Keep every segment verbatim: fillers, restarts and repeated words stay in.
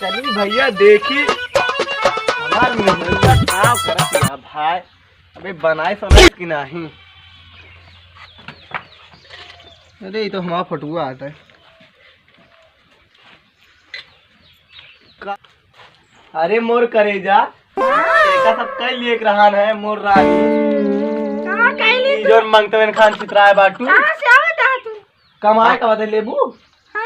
चली भइया देखी हमार मेहरुआ का करत या भाई। अबे बनाए समय कि नाही। अरे ये तो हमार फोटुआ आता है। का? अरे मोर करेजा, एका सब कई लिए एक रहन है मोर रानी। कहाँ कई ली ई तू? जोन मंगतवन खान चितराय बाटू। कहाँ से आवत है तू? कमाए का बदे लेबू? हाँ।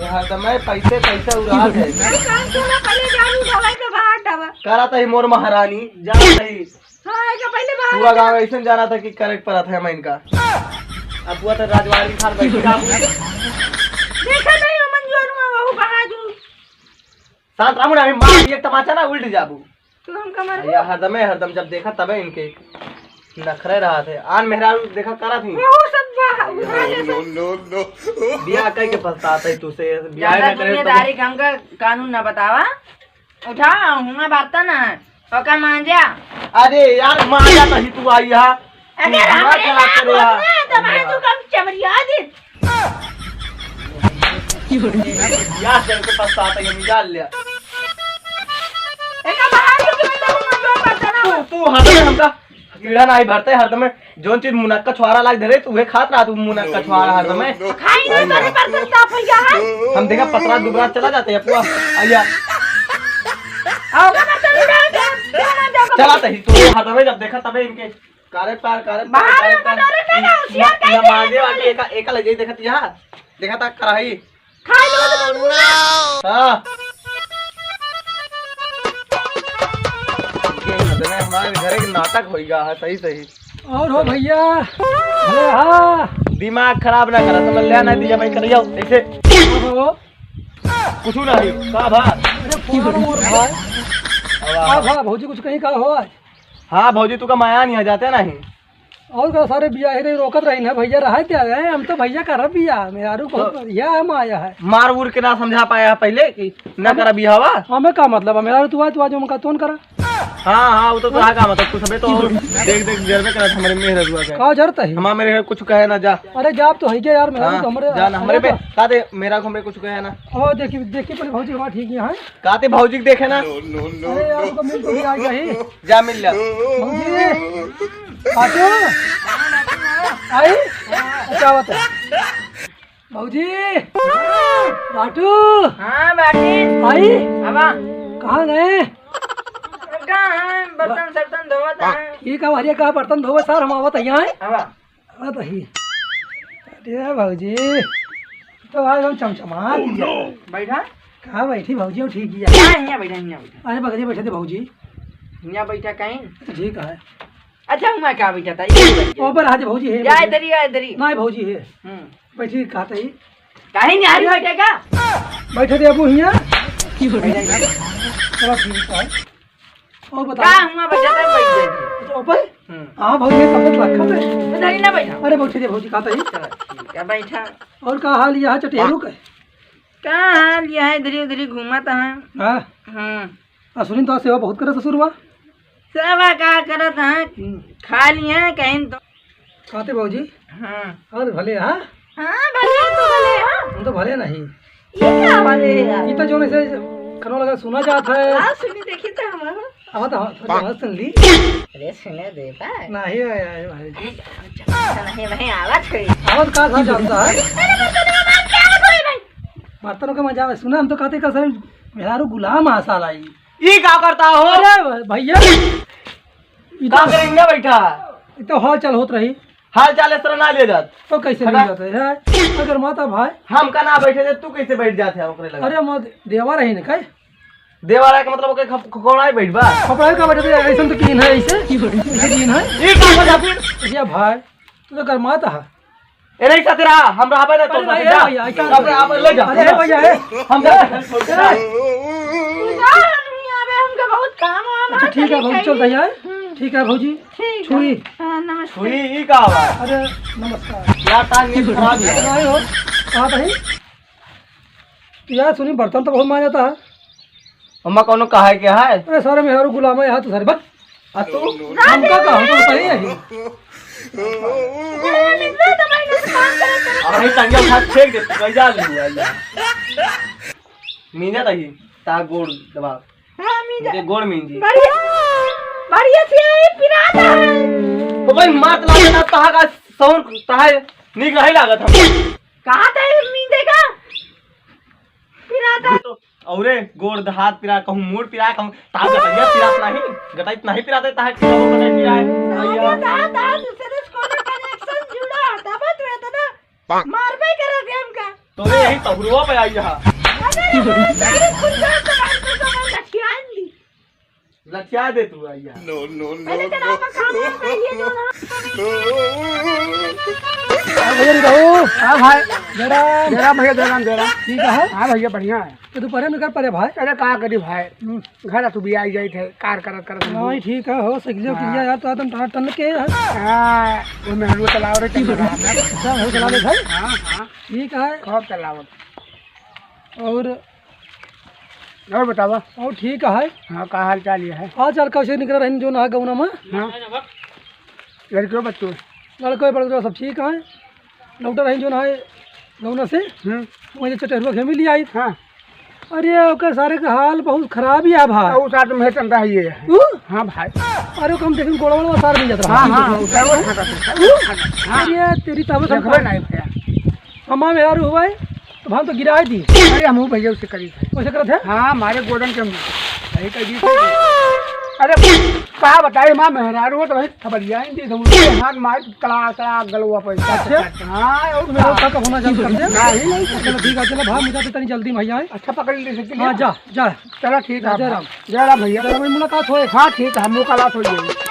ये हरदम पैसे, पैसा उड़ा दे। अरे काम छोड़ा, पहले जान दवाई के बाहर दवा। करा तही मोर महारानी, जा तही। हाँ, एका पहले बाहर पूरा जा। गाँव ऐसे जाना था कि करे के परत है मैं इनका। अब वो तो राजवाड़ी खान बैठी रहू। देखा नहीं हो मंजूर में वो बहादुर। शांत रहू ना, अभी मार एक तमाचा ना उल्ट जाबू। तू हमका मार। या हरदम, हरदम जब देखा तबे इनके नखरे रहत है। आन मेहरारू देखा करत ही। वो सब बहा-, उठा ले सब। बियाह कई के पछतात है तू से, बियाह ज्यादा ना करे तो दुनियादारी के हमका कानून ना बतावा। उठा, हुआ बर्तन है, ओका मांजा। अरे यार, मांजा तही तू आई हा। अगर मुंह हमरे खराब ना करे हा। बोलना है, तो मैं तू कम चमरिया दे। यार, तेरे को पछताता है, निकाल लिया। एका बाहर के तू तो मुंह जोर करता ना। तू, तू हट, हमका कीड़ा नाही भरते हरदम। जौन चीज मुनक्का छुआरा लाग धरे, तू उहे खात रहा, तू मुनक्का छुआरा हरदम। खाई ना, तनी बर्तन साफ हो गया है। हम देखा पतरा दुबरा चला जाते हैं, पुआ। आइया। आओ। चला तही, तू हरदम जब देखा तबे इनके कारे पार, कारे पार, बाहर कारे में पार। कटोरे में ना, होशियार न, कहीं नमाजे नहीं। वाटे एका, एका ले जाई, देखत यहाँ। देखा ता कढ़ाई। खाई लो तो बोलू ना। हाँ। ये ना, हमारे घरे के नाटक होइगा, हाँ, सही, सही। और हो भइया, अरे हाँ। दिमाग खराब ना करा, समझ लिया ना, दिया भाई, कर जाओ, ऐसे। ओहो। कुछ ना है, का भा? अरे, फोन और भाई। अब आ। का भा, भौजी कुछ कहीं का हो आज? हाँ भौजी, तू का माया नहीं आ जाते नहीं। और का सारे बियाह रे रोकत रही ना भइया, रहे क्या है? हम तो भइया करब बियाह, मेहरारू बहुत तो बढ़िया है, माया है। मार उर के ना समझा पाया है पहले कि ना हमें, करब बियाहवा। हमें का मतलब है, मेहरारू तू आ, तू आ जो हमका तोन करा। हाँ, हाँ, वो तो तोहा का मतलब, तू सबे तो देख, देख, जरबे करत हमरे मेहररुआ के। का जरत है? हमार मेहररुआ कुछ कहे ना जा। अरे जा, अब तो है क्या यार, मेहरारू हाँ, तो हमरे, जा ना, हमरे हमरे पे, तो का दे, मेहररुआ हमरे कुछ कहे ना। ओ, देखी, देखी, पहले भौजी हमार ठीक नहीं है। का ते भौजी के देखे ना। अरे यार, तो मिल तो गया कहीं। जा मिल जा। भौजी, आटू, आई, क्या बात है? भौजी, बाटू। हाँ, बाटी। आई? आवा। कहाँ गए? कहाँ है? बर्तन सर्तन धोवत है। ठीक है, हरिया कहाँ बर्तन धोवे सर, हम आवत है यहाँ। आवा। आवत है। अरे भौजी, तो आज हम चमचमा दिया। बैठा। कहाँ बैठी भौजी, ठीक है। यहाँ, यहाँ बैठा, यहाँ बैठा। अरे बगले बैठे थे भौजी। यहाँ बैठा कहीं। ठीक है। अच्छा, हुआ क्या बैठा था? इधर बैठ जा। ऊपर आ जा भौजी, है जा बैठे। इधर ही, आ इधर ही। नहीं भौजी, है। हम्म। बैठी, कहा था ये? काहे नहीं आ रही बैठे का? बैठे थे अबू हियाँ। बैठा, बैठा। चलो ठीक है। और बता। का हुआ बैठा था, बैठ जा। अच्छा, ऊपर? हम्म। हाँ भौजी, ये कपड़े रखा है। इधर ही ना बैठा। अरे बैठे थे भौजी, कहा था ये? चलो ठीक है, बैठा। और का हाल यहाँ चटेरू का? का हाल यहाँ इधर ही उधर ही घूमत है। हाँ। हम्म। आ सुनी तो सेवा बहुत करे ससुरवा। सेवा का करत हैं? हम्म। खा लिए कहीं तो। खाते भौजी? हाँ। और भले, हाँ? हाँ, भले तो भले, हाँ। हम तो भले नहीं। ये क्या भले है यार? ये तो जो ऐसे कनो लगा सुना जात है। हाँ, सुनी देखी तो हम। अब तो हाँ, थोड़ी आवाज सुन ली। अरे सुने देता। नहीं आया है भाई। अरे, अच्छा, नहीं, नहीं, आवाज करी। आवाज का था जानता है? अरे, बर्तन का मजा आवे। बर्तनों का मजा आवे। सुना, हम तो कहते का सर मेहरारू गुलाम आ साला ई। ई का करता हो? अरे भैया, ई का तो, करेंगे बैठा? ई तो हाल चाल होत रही। हाल चाल इस तरह ना ले जात। तो कैसे हटा। ले जाते हैं? अगर माता भाई। हम का ना बैठे थे, तू कैसे बैठ जाते हैं ओकरे लगे? अरे मत देवा रही ने काहे? देवा रहे के मतलब ओके खप-, खपड़ाई बैठ बा? खपड़ाई का बैठे थे, ऐसन तो कीन है ऐसे। ऐसे कीन है। ई का हो जा फिर? ये भाई, तू तो गरमाता है। ए, नहीं, साथे रहा, हम रहबे ना, तो अरे, साथे नहीं, जा। भैया, ऐसा अब आप ले जा। अरे, भैया, ए। हम जा, छोड़ के जा। ए। तू जा, हम नहीं आवे, हमका बहुत काम है, हम अच्छा, ठीक है, भौजी, चल, भैया। हम्म। ठीक है, भौजी। ठीक है। छुई। हाँ, नमस्ते। छुई, ई का बा? अरे, नमस्कार। यार, तार नींद खराब है। नहीं हो, कहाँ भाई? यार, सुनी, बर्तन तो बहुत मांजता है। अम्मा कौनो कहे के है? अरे सारे मेहरारू गुलाम है, यहाँ तो सारे बस। आ तू? हम का कहूँ, तो सही है। अरे निकलो तो भाई, नहीं तो काम करो, करो। अब भाई टंगिया उठा फेंक दे, तू कहीं जा ले हुआ यार। मीना तही। ता गोड़ दबा। हाँ, मींजा। ये गोड़ मींजी। बढ़िया, बढ़िया से ये पिरात है। तो भाई, मात लागत ना, तहा का sound, तहा नीक नहीं लागत हम। कहा था ये मींजे का? पिरात है। तो औरे गोड़ हाथ पिरा, कहूँ मूड़ पिरा, कहूँ ता गटैया पिरात नहीं, गटैत नहीं पिरात है, तहा की वो गटैत पिरा है। अरे, ता, ता, दूसरे से कोनो connection जुड़ा, तब तो इतना मारबे करे थे हमका। तो रे यही तहुरवा पे आई है। अरे, अरे, खुद जा तो हमको तो लठियान दी। लठिया दे तू आई है। No, no, no, अरे, तेरा no। आपका काम है, ये जो ना। हाँ, भैया, निकाओ। हाँ भाई। जयराम। जयराम भैया, जयराम, जयराम। ठीक है? हाँ भैया, बढ़िया है। तो दोपहर में कर पड़े भाई? अरे, का करी भाई? हम्म। घर तू भी आई जाइत है, कार करत करत हम। नहीं, ठीक है, हो सकिलियो हाँ। किलिया यार, तो आदम टन टन के है। हाँ, वो मेहरुआ चलाओ रे, चल रहा है। अच्छा, हो चला ले भाई। हाँ, हाँ। ठीक है। खूब चलाओ। और और बतावा। और ठीक है। हाँ, का हाल चाल ये है? हाल चाल कैसे निकल रहे हैं जो ना गौना में? हाँ। लड़कियों बच्चों? लड़के बड़के सब ठीक हैं। लौटा रही जो ना है गौना से। हम्म। वहीं चटहरुआ के मिली आई। हाँ। अरे, ओकर सारे का हाल बहुत खराब ही है भाई। और साथ में चंदा है ये। ऊ? हाँ भाई। अरे, ओकर हम देखें गोड़ा वाला सार मिल जाता हाँ, हाँ, उतार वो खाता था। ऊ? हाँ। अरे, तेरी तब देखबे नहीं भैया। हमार मेहरारू हुआ है, तो हम तो गिराए दी। अरे, हमहू भैया उसे करी थे। वैसे करत है? हाँ, हमारे गोदन के हम सही कर दी। अरे, का बताए, माँ मेहरारू हो तो भाई खबरिया ही दी, तो उनके हाथ मार कला, कला गलवा पर। अच्छा? हाँ, और मेरा का होना चालू कर दे। नहीं, नहीं। चलो, ठीक है, चलो, भाग, मुझे तो इतनी जल्दी में आए। अच्छा, पकड़ ले, सच्ची हाँ, ले। जा, जा। चलो, ठीक जा, है, जय राम। जय राम भैया। जय राम, मुलाकात होए। हाँ, ठीक है, मुलाकात हो जाएगी।